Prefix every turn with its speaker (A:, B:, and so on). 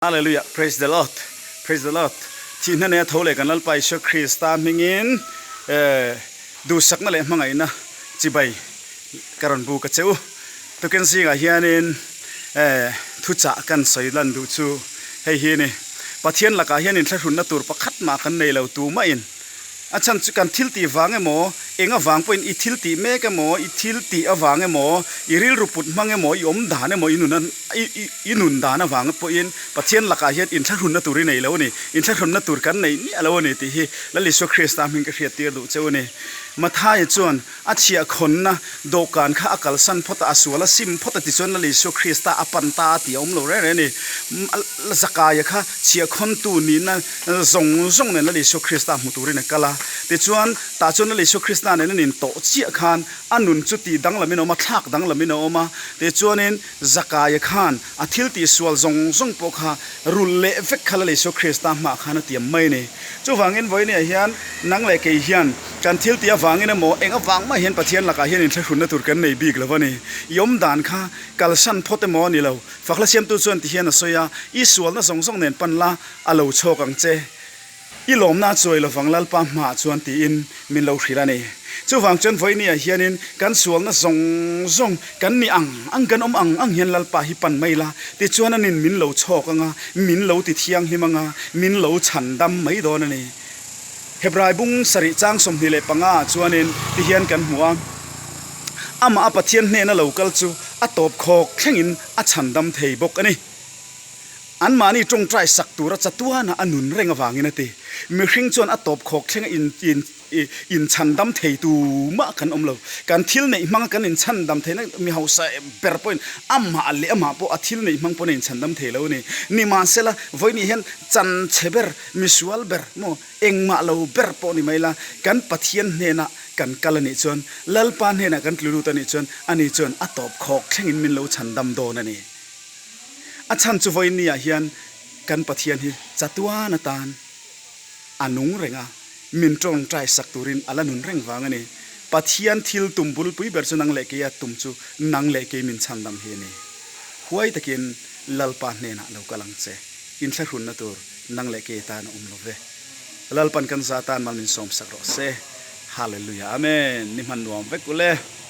A: Hallelujah praise the Lord praise the Lord thihna nena tho leh kan Lalpa Isua Krista hmingin eh duhsakna leh hmangaihna chibai ka rawn buk a che u. Tukin zingah hianin eh thuchah kan sawi lan duh chu hei hi a ni. Pathian lakah hian inthlahrunna tur pakhat mah kan nei lo tumahin A chhan chu kan thil tih vang emaw, eng avang pawhin i thil tih mek emaw, i thil tih avang emaw, i rilru put hmang emaw, i awm dan emaw, i nun i nun dan avang pawhin Pathian lakah hian inthlahrunna tur i nei lo a ni, inthlahrunna tur kan nei miah lo a ni tih hi Lal Isua Krista hming ka hriattir duh cheu a ni. Mathaia chuan A chhiahkhawnna dawhkan kha a kalsan phawt a, a sual a sim phawt a tichuan Lal Isua Krista a pan ta a tih a awm lo reng reng a ni. Zakaia kha chhiahkhawntu nihna zawng zawng nen Lal Isua Krista hmu turin a kal a, tichuan tah chuan Lal Isua Krista nen an intawh chiah khan a nun chu tih danglamin a awm a, thlak danglamin a awm a, tichuanin Zakaia khan a thil tihsual zawng zawng pawh kha rulh leh vek kha Lal Isua Krista hmaah khan a tiam mai a ni. Chuvangin vawinia hian nang leh kei hian kan thil tih avangin emaw eng avang mah hian Pathian lakah hian inthlahrunna tur kan nei bik lo a ni. I awm dan kha kalsan phawt emaw a ni lo. Fakhla siamtu chuan ti hian a sawi a, I sualna zawng zawng nen pan la, a lo chhawk ang che. I lawmna a chuai lovang Lalpa hmaah chuan tiin min lo hrilh a ni. Chuvang chuan vawinia hianin kan sualna zawng zawng kan ni ang ang kan awm ang ang hian Lalpa hi pan mai la, tichuan anin min lo chhawk ang a, min lo ti thianghlim ang a, min lo chhan dam mai dawn a ni. Hebrai bung sarih chang 25 ah chuanin ti hian kan hmu a, Amah a Pathian hnena lo kal chu a tawp khawk thlengin a chhan dam thei bawk a ni. Anmahni tawngtai sak tura chatuana a nun reng avangin a ti. Mihring chuan a tawp khawk thlenga in in inchhandam thei tu mah kan awm lo. Kan thil neih hmanga kan inchhandam theihna mi hausa ber pawhin amah leh amah pawh a thil neih hmang pawn a inchhandam thei lo a ni. Nimahsela, vawiin hian chanchhe ber, misual ber maw engmah lo ber pawh ni mai la, kan Pathian hnena kan kal a nih chuan, Lalpa hnenah kan tlu lut a nih chuan, ani chuan a tawp khawk thlengin min lo chhandam dawn a ni. A chhan chu vawiin ni ah hian kan Pathian hi chatuan atan a nung reng a, min tawngtai sak turin a la nun reng vang a ni. Pathian thil tum bulpui ber chu nang leh keia tum chu nang leh kei min chhandam hi a ni. Huai takin Lalpa hnenah lo kal ang che, inthlahrunna tur nang leh kei atan a awm lo ve. Lalpan kan za atan mal min sawmsak rawh se. Hallelujah Amen. Ni hman nuam vek ule.